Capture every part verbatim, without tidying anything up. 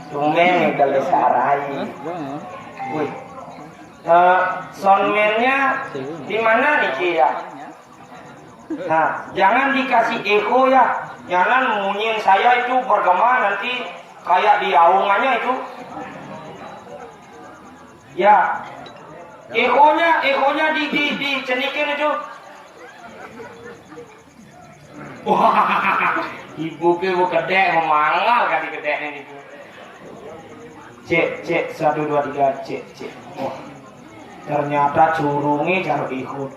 Tumben nih kalau sekarang. Wih. Eh, soundman-nya di mana nih, Ki, ya? Nah, jangan dikasih echo ya. Jangan munyiin saya itu bergema nanti kayak di aungannya itu. Ya. Echo-nya, echo-nya di, di, dicenikin itu. Wah, ibu ke mau kedek, mau mangal kan di kedek ini. Cek, cek, satu, dua, tiga, cek, cek. Wah, ternyata curungi caro ikut.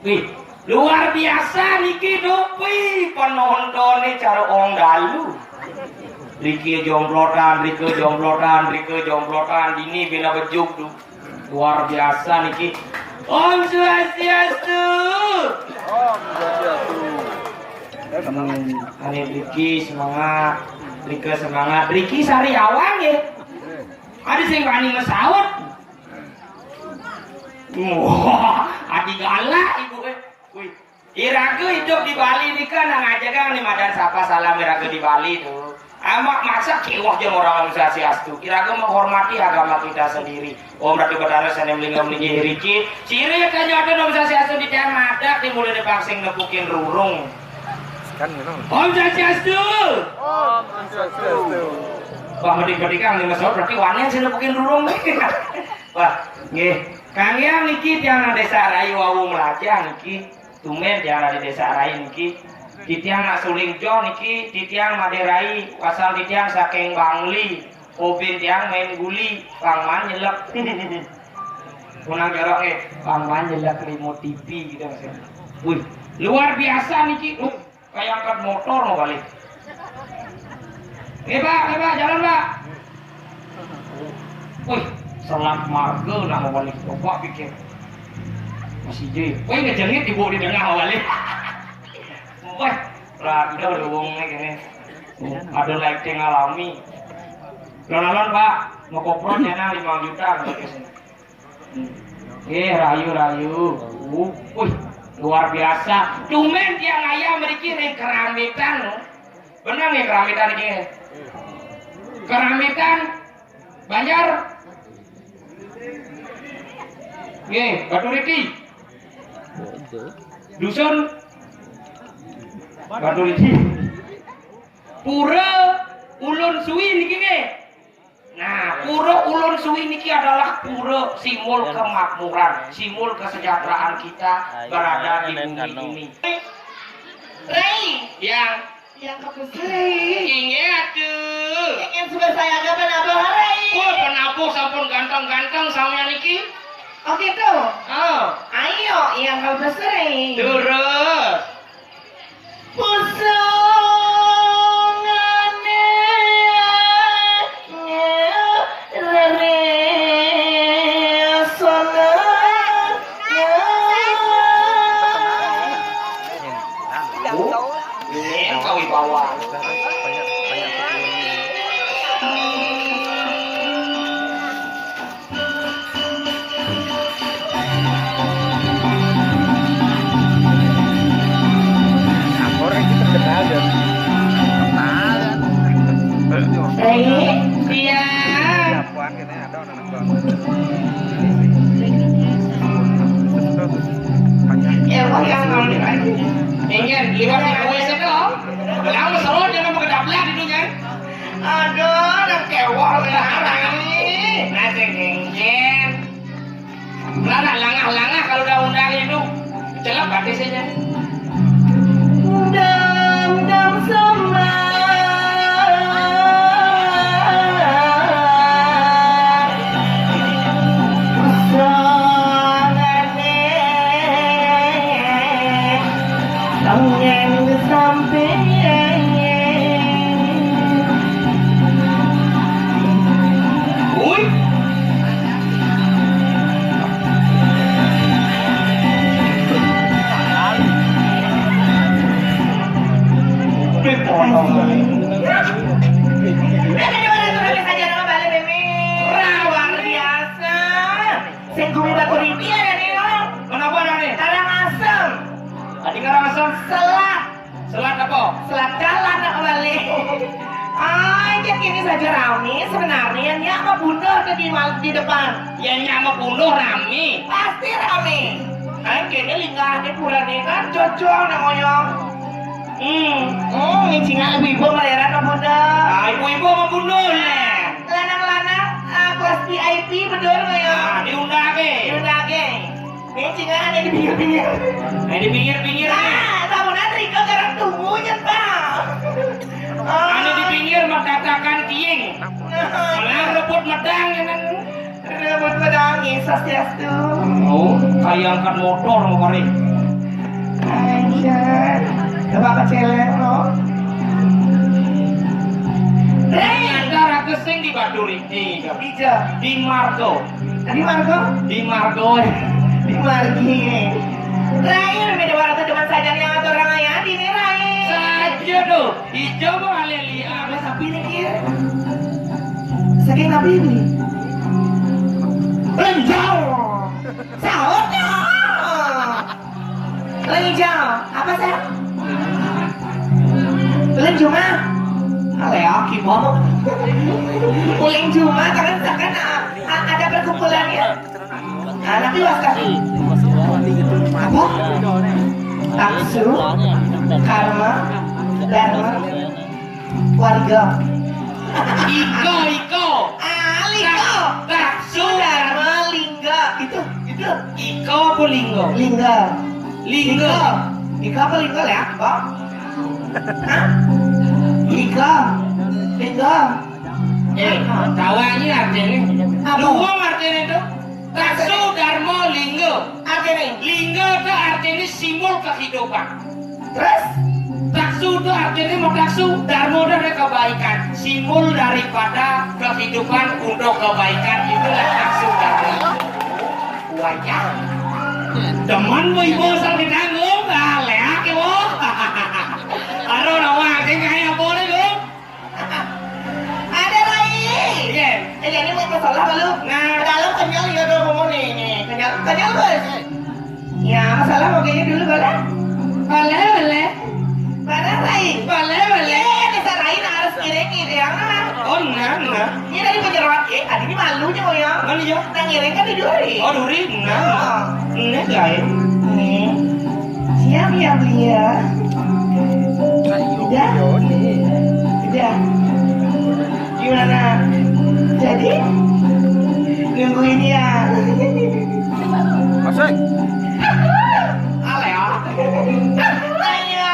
Wih, luar biasa niki, Dok. Wih, penontonnya caro ong dalu. Riki jomplotan, rike jomplotan, rike jomplotan, dini bina bejuk, Dok. Luar biasa niki. Om Swastiastu. Om Swastiastu. Hmm, ane Riki semangat, Rike semangat. Riki sariawan ya. Ada sing wani ngesaut. Wah, ati galak ibu, eh. Wih. Iraga hidup di Bali nika nang aja kang nih madan sapa salam iraga di Bali tuh. Amak masa kewah jeung orang Om Swastiastu. Iraga menghormati agama kita sendiri. Om Ratu Betara Sanem Lingam Linggih Riki. Ciri kanyata Om Swastiastu di tiang madak di mulai pangsing nepukin rurung. Kan gitu. Om Swastiastu. Om Swastiastu. Wah, mending-mending kang nih mesot berarti wanian sih nepukin rurung. Wah, nggih. Kang Yang niki tiang nang desa Rayu Awu Melajah niki. Tumben tiang di desa Rai niki. Titiang nak suling joh niki, titiang Madé Rai, asal titiang saking Bangli. Obin tiang main guli, pangman nyelek. Punang jorok eh, pangman nyelek remote T V gitu maksudnya. Wih, luar biasa niki. Uh, kayak angkat motor mau balik. Eh, Pak, eh, Pak, jalan, Pak. Wih, selat marga nama wali. Coba pikir. Masih je. Wih, ngejengit dibawa di tengah wali. Wih, rapi dah udah wong nih gini. Ada lighting alami. Lalu, Pak, mau koprot ya, nah, lima juta. Eh, rayu, rayu. Uh, wih, luar biasa. Tumben tiang ayam mriki ring Keramitan, lho. Bener nih Keramitan iki. Keramitan Banjar. Nggih, Batu Riti. Dusun Batu Riti. Pura Ulun Suwi niki nggih. Nah, pura Ulun Suwi niki adalah pura simbol kemakmuran, simbol kesejahteraan kita berada di bumi ini. Rai, yang yang kepeseri. Inggih atuh. Yang suka saya ada penabuh Rai. Wah, penabuh sampun ganteng-ganteng sampeyan niki. Oh gitu. Oh. Ayo, yang kepeseri. Terus. Pusungane Sampur iki terkenal ya. Terkenal ya. Baik, iya. Jagoan gitu ya, ada orang jagoan. Ini sih. Terus, terus, banyak. Ya, Pak, ya, Pak. Ingin, iwak yang kue sih, kok. Bilang, seru, jangan mau kedaplar itu, kan. Aduh, anak kewal, beneran. Nasi cincin. Lah, nak langah-langah kalau udah undang itu, celep hati saja. Dam, dam, sama. Sangane, tangen sampai. Ui. Luar biasa. Sing gumi batu riti ya nih, Om. Kenapa nih? Karangasem. Tadi Karangasem. Selat. Selat apa? Selat jalan nak balik. Ini saja rame sebenarnya, nyak mau bunuh tuh di, mal- di depan. Ya, nyak mau bunuh rame. Pasti rame. Kan kene linggahne purane kan cocok nang ngoyong. Hmm. Hmm, ini cingak ibu-ibu meleran mau bunuh. Ah, ibu-ibu mau bunuh, nah. Lanang-lanang, ah, kelas V I P betul ngoyong. Ah, diundang ke. Diundang ke. Ini cingak ada di pinggir-pinggir. Nah, di pinggir-pinggir nih. Nah, samunan Rika garang tunggu nyen, Pak. Ah. Anu di pinggir matatakan kiing. Nah. Malah rebut medang ya kan. Rebut pedang, Swastiastu. Oh, kayak angkat motor mau kari. Anjir. Coba keceleng lo. Ternyata ragesing di Baturi. Di Ija. Di Margo. Di Margo. Di Margo. Di Margi. Rai, beda warna teman saja yang atur orang ya, di ini Rai. Saja tuh. Ijo mau aleli apa sapi ini kia? Saking apa ini? Lenjau. Saut ya. Lenjau. Apa sih? Lenjuma. Ale aki bomo. Uling Juma, jangan jangan ah, ah, ada perkumpulannya. Nah, nanti waktu apa? Taksu, Karma, Dharma, Warga. Iko, iko. Ah, Liko. Taksu, Dharma, Lingga. Itu, itu. Iko apa Linggo? Lingga. Linggo. Iko. Iko apa Lingga ya? Apa? Hah? Iko. Lingga. Eh, tahu aja artinya. Apa? Luwung artinya itu. Taksu Darmo Linggo. Artinya? Linggo itu artinya simbol kehidupan. Terus? Taksu itu artinya mau taksu, Darmo itu ada kebaikan. Simbol daripada kehidupan untuk kebaikan itulah taksu Darmo. Wajah. Teman mau ibu asal ditanggung, ah, leak ya, Bu. Aduh, nama, kayak apa nih, Bu? Ada lagi. Iya. Eh, jadi mau masalah malu. Nah. Dalam kenyal ya udah ngomong nih, nih. Kenyal, kenyal, Bos. Ya, masalah mau kayaknya dulu boleh? Boleh, boleh. Boleh, Rai. Boleh, boleh. Iya, bisa Rai nah harus ngiring gitu ya. Oh, nah, nah. Ini dari penyeroan, eh, tadi ini malunya mau ya. Mana ya? Nah, ngiring kan di duri. Oh, duri, nah. Oh. Ini guys. Nih. Siap ya, beli ya. Udah? Udah. Gimana? Jadi? Nungguin ya. Asik. Ale ya. Ayo.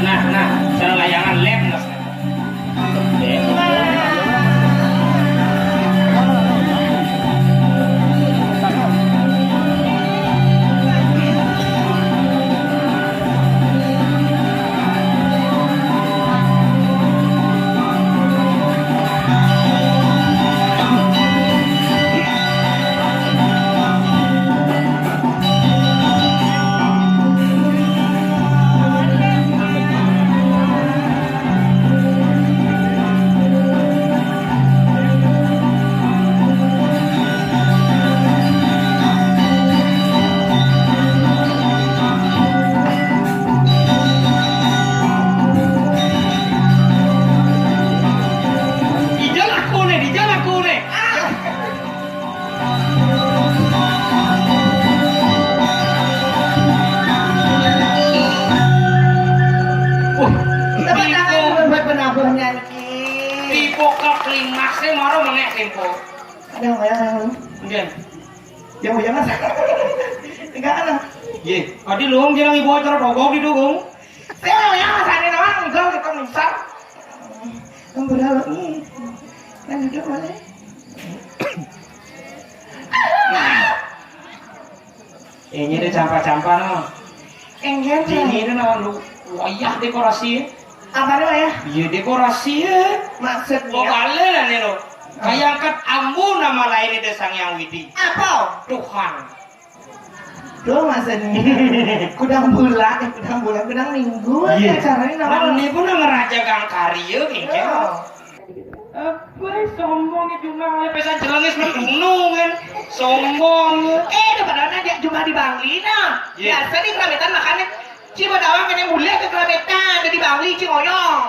Nah, nah, cara layangan lem, nah. Dijal aku nih, dijal aku nih. Wah, tepuk tangan buat penabungnya niki. Tipe ke klimaksnya maro meneh tempo. Ada yang bayar yang lu? Nggih. Yang bayar mas. Enggak ada. Nggih. Adi luwung kirang ibu acara dogong di dogong. Saya yang bayar mas, ada orang enggak kita misal. Yang berapa? Lanjut boleh. Ini deh campa-campa no. Enggak. Ini deh no, lu wayah dekorasi. Apa nih, Wayah? Iya, dekorasi ya. Maksudnya? Kok balik lah nih lo? Kayak angkat ambu nama lain itu Sang Yang Widi. Apa? Tuhan. Tuh maksudnya. Kudang bulan, eh, kudang bulan, kudang minggu. Iya. Acaranya nama. Ini pun ngeraja gang karya, gitu. Iya. Apa sombong itu mah, pesan jelengis mah gunung kan. Sombong. Eh, udah padahal aja cuma di Bangli nah. Iya. Biasa di Kerametan makannya. Ci mau tawang kena mulai ke Kerametan, jadi Bangli ci ngoyong.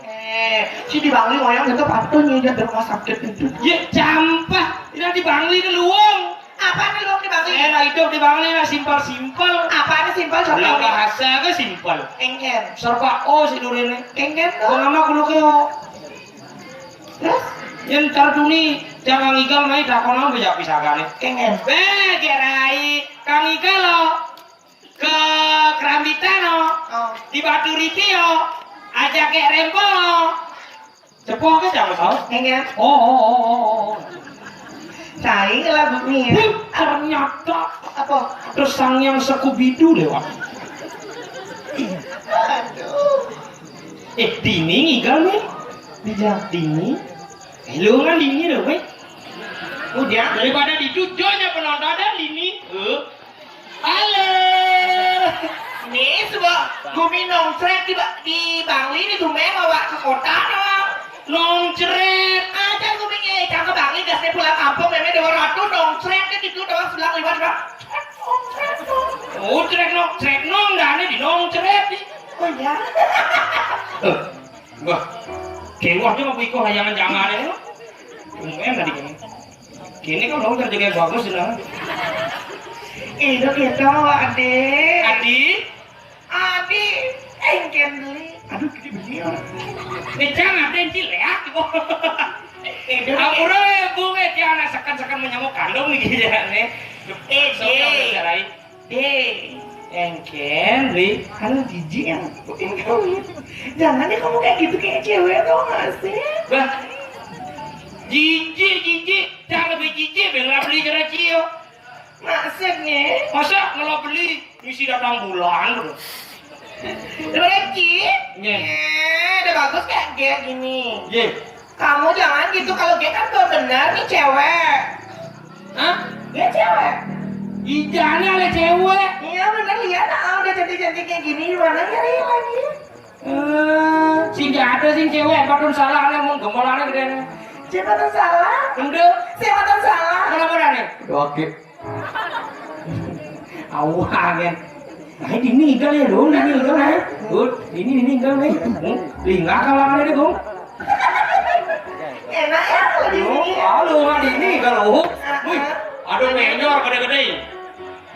Eh, ci di Bangli ngoyong itu patuh nyi di rumah sakit itu. Ya campah, ini di Bangli ke luang. Apa nih luang di Bangli? Enak hidup di Bangli lah, simpel-simpel. Apa nih simpel? Lah bahasa ke simpel. Engken. Serba o si durene. Engken tuh. Gua nama kulo keo. Terus? Yang tarduni jangan ngigal mai takon apa ya pisagane. Engken. Be, gerai, Kang Igal lo. Ke Kerambitan lo. Oh. Di Batu Riti lo. Ajak ke Rempel lo. Cepo ke jangan tahu. Engken. Oh, oh, oh, oh, oh. Cai lah bumi. Wih, ternyata apa? Terus Sang Yang Sekubidu lewat. Aduh. Eh, dini ngigal nih. Dijak dini. Eh, lu kan dini loh, weh. Udah. Daripada di tujuannya penonton ada dini. Eh. Halo. Nih, sebab gumi nongcret di, Ba- di Bangli ini tumben bawa ke kota doang. Nongcret. Aja gumi nih, cang ke Bangli, gasnya pulang kampung, meme Dewa Ratu, nongcret di situ doang, sebelah liwat, Bang. Oh, cret nong, cret nong, dah nih di nongcret nih. Oh iya. Eh, wah, kewah cuma iko hayangan jangan ini. Tumben tadi gini. Kini kan lo kerja kayak bagus sudah. Itu kita, Ade. Adi? Adi, engken beli. Aduh, gede beli orang. Ini jangan ada yang cileak kok. Itu Ampura ya, Bu, eh, dia anak sekan-sekan menyamuk kandung nih, gitu ya, nih. Eh, Sok, Dek. Sok, Dek, Rai. Dek. Engken, Ri. Halo, jijik yang ini kamu. Jangan deh kamu kayak gitu, kayak cewek, tau gak sih? Bah, jijik, jijik. Jangan lebih jijik, biar nggak beli kira cio. Maksudnya? Masa kalau beli misi datang bulan, bro? Udah, Ci? Iya. Eh, udah bagus kayak kayak gini. Iya. Kamu jangan gitu, kalau dia kan belum benar nih cewek. Hah? Dia cewek. Ijanya oleh cewek. Iya bener, lihat ah, udah cantik-cantik kayak gini, gimana nyari lagi? Eh, sing ada sing cewek, patun salah nih, mau gembolannya gede nih. Siapa tuh salah? Udah. Siapa tuh salah? Kenapa dah nih? Oke. Awah kan. Nah, ini tinggal ya dong, ini tinggal ya. Good, ini ini tinggal nih. Hmm, tinggal kalau ada deh, Bung. Enak ya kalau di sini. Halo, Madi, ini kalau. Wih, aduh, menyor gede-gede.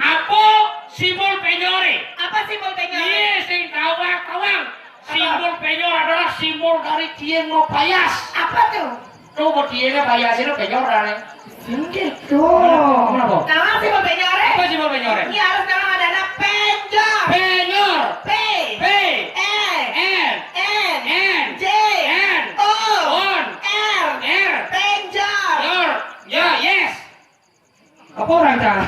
Apa simbol penyore? Apa simbol penyore? Iya, sing tawang-tawang. Simbol penyor adalah simbol dari tiang no payas. Apa tuh? Tuh, buat tiangnya payas itu penyor dah nih. Sing gitu. Kenapa? Kenapa? Nah, simbol penyore. Apa simbol penyore? Ini harus nama ada anak penjor. Penyor. P. P. E. N. N. N. J. N. O. On. R. R. Penjor. Yor. Ya, yes. Apa orang cah?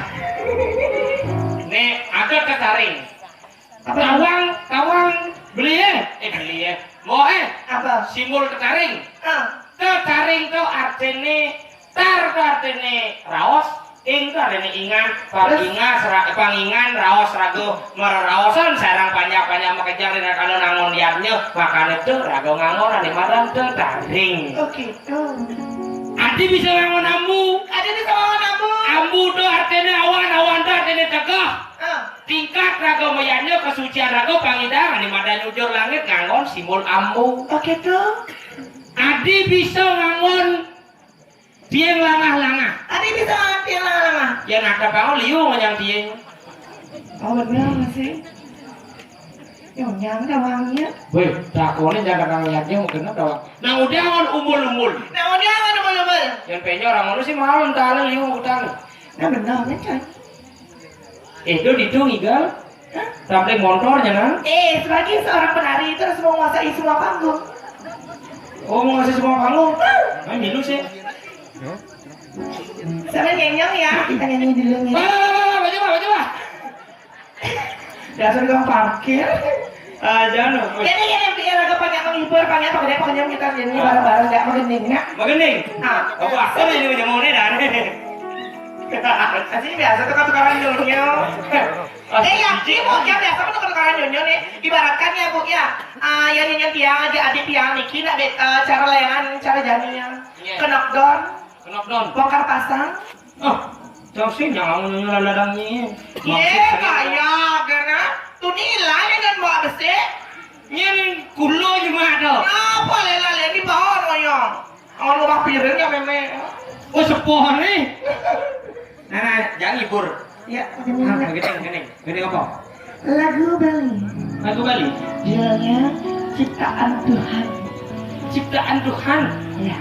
Nek, ada tetaring. Apa? Tawang, tawang, beli ya? Eh, beli ya. Mau eh? Apa? Simbol tetaring. Ah. Tetaring tuh artinya tar tuh artinya raos, ing tuh artinya ingan, pangingas, ra, pangingan, raos, ragu, mereraosan, sarang panjang-panjang makejang dan kalau nangon liarnya, makanya tuh ragu ngangon, ada madan tetaring. Oke. Adi bisa ngangon ambu. Adi bisa ngangon ambu. Ambu tuh artinya awan, awan tuh artinya tegeh. Ah. Tingkat raga mayannya, kesucian raga, pangidang, adi madan nyujur langit, ngangon simbol ambu. Oke tuh. Adi bisa ngangon tiang langah-langah. Adi bisa ngangon tiang langah-langah. Ya, nada pangol liu ngonyang tiang. Oh, bener sih. Nyonyang dah wanginya. Weh, takonin jangan kang lihatnya mau genep dah. Nah, udah ngon umbul-umbul. Nah, udah ngon umbul-umbul. Yang penyo orang ngono sih mau entar liu utang. Nah, bener kan, coy. Eh, itu ditu ngigal. Hah? Sampai montornya, nah. Eh, sebagai seorang penari itu harus menguasai semua panggung. Oh, menguasai semua panggung? Nah, milu sih. Sambil ngenyong ya, kita nyanyi dulu nih. Wah, wah, wah, wah, coba, coba, coba. Dasar tukang parkir. Ah, jangan. Jadi ini biar agak banyak menghibur, banyak pakai pakai kita ini bareng-bareng nggak mengeningnya. Mengening. Ah, aku asal ini punya mau nih dan. Asli biasa tuh kan tukaran nyonyo. Eh ya, ini bu ya biasa kan tukaran nyonyo nih. Ibaratkan ya bu ya, ah, yang nyonyo tiang aja adik tiang niki nak eh, cara layangan cara janinya. Iya. Kenok don. Kenok don. Bongkar pasang. Oh, jauh sih jangan nyonyo ladangnya. Iya, kayak karena tuh nilai dan bawa besi. Nyen kulo cuma ada. Apa lela lela di bawah royong. Kalau rumah piring ya meme. Oh, sepuh nih. Nah, nah, jangan hibur. Ya, ah, gini, gini, gini apa? Lagu Bali. Lagu Bali. Judulnya Ciptaan Tuhan. Ciptaan Tuhan. Ya.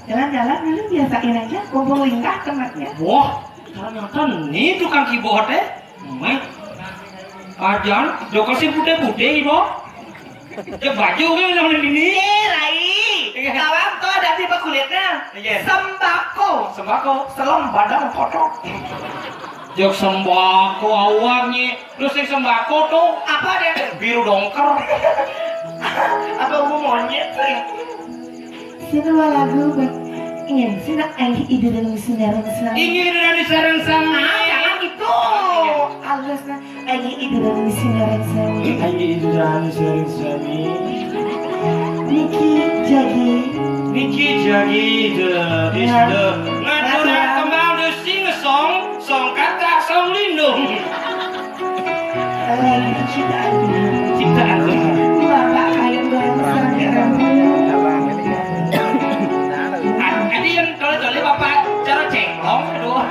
Jalan-jalan dulu biasain aja, kumpul lingkah tempatnya. Wah, ternyata nih tukang keyboard eh. Meh. Ajan, joko sih putih-putih ibu. Ya baju kan yang ini. Eh, Rai. Iya. Kawan tuh ada di kulitnya. Iya. Sembako. Sembako. Selem badan kotor. Jok sembako awaknya. Terus yang sembako tuh apa dia? Biru dongker. Apa gua monyet sih? Sini dua lagu buat ingin sini aing ide dan sinareng sami. Ingin dan sinareng sami. Ah, jangan gitu. Halus nah. Aing ide dan sinareng sami. Aing ide dan sinareng sami. Niki jagi. Niki jagi the is the ngatura kembang the sing song song kata song lindung. Lagu ciptaan Tuhan. Ciptaan Tuhan. Bapak kalian doang. Tadi yang kalau jolly bapak cara cenglong aduh.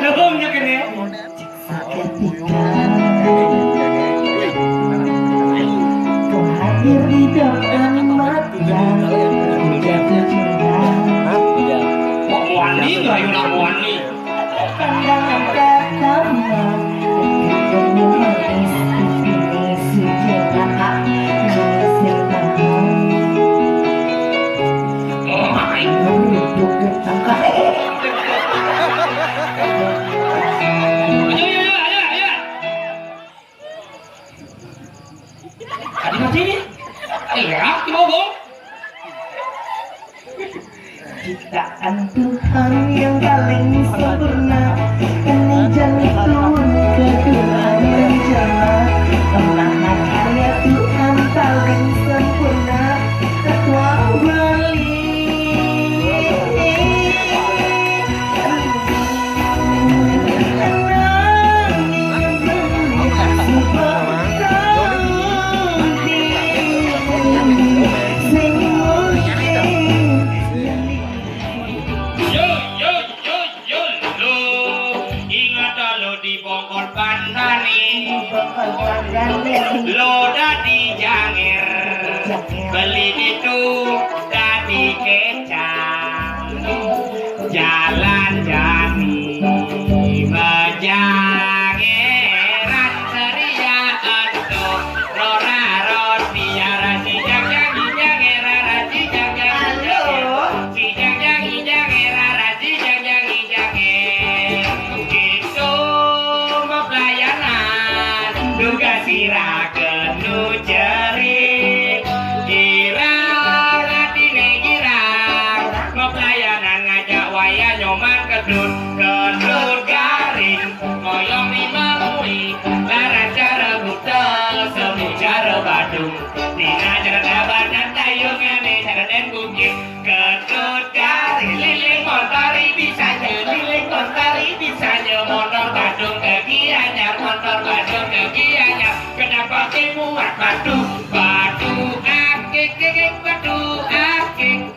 Belum juga nih. Seketika kau hadir di depan mata, jatuh cinta. Kok wani nggak yuna wani? Pandangan pertama, kau manis, ini sudah manis yang tahu. Oh, my. Merunduk ketangkap. Ayo, ayo, ayo, ayo. Tadi mati nih. Iya, gimana, Bung? Ciptaan Tuhan yang paling sempurna. Ini jani turun ke dunia menjelma. Maha karya Tuhan paling sempurna. Ketua Bali. Yo, yo, yo, yo, lo. Ingat lo di bongkol pandani. Lo dadi janger. Beli itu dadi kecap. Jalan jani majangeran ceria ento rora roti ara sijang jangi jangera raji jang jang. Halo. Sijang jangi jangera raji jang jangi jange. Kita mau pelayanan juga sira kenu cerit. Girang atine girang. Mau pelayanan ngajak wayah nyoman kedut kedut garing. Ngoyong lima mui laras cara buta semu cara badung. Dina cara dabanan tayung ane cara den bukit. Ketut garing liling motor bisa je liling motor bisa je motor badung ke Gianyar motor badung ke Gianyar. Kenapa ke muat batu batu akik kikik batu akik.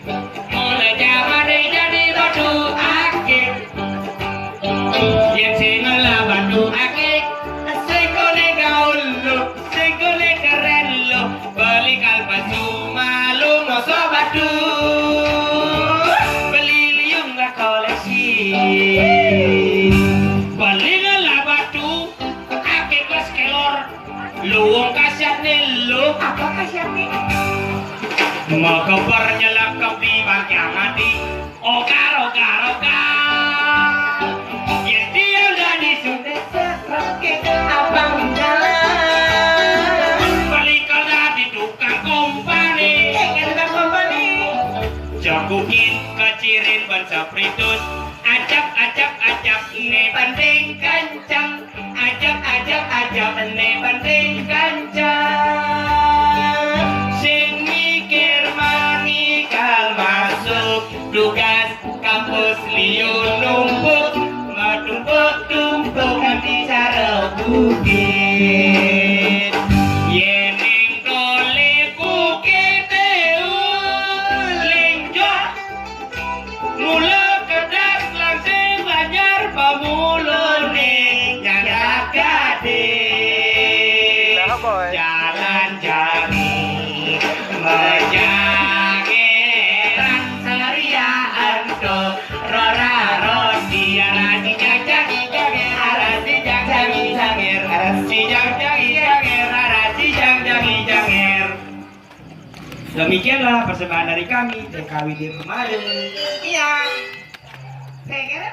Mulai zaman jadi batu akik. Yang sing ngelah batu akik. Sekone gaul lo, sekone keren lo. Beli kalpasu malu moso batu. Beli liung lah koleksi. Beli ngelah batu akik kelas kelor. Luwung kasiat nih lu. Apa kasiat nih? Mau kebar nyelak kepi bangkiang mati. Okar, okar, okar. Yen dia udah disuntik setruk ke abang Terus acap, acap, acap, ne penting kencang. Acap, acap, acap, ne penting kencang. Sing mikir manikal masuk tugas kampus liu numpuk, menumpuk-tumpuk nanti cara bukit. Yeneng tole bukit uling jok. Mula kedas langsing Banjar pemulone nyandak gade. Jalan jari mejageran seriaan to rora rosi arasi jajagi jager arasi jajagi jager arasi jajagi jager arasi jajagi jager. Demikianlah persembahan dari kami, T K W D kemarin. Iya. Saya kira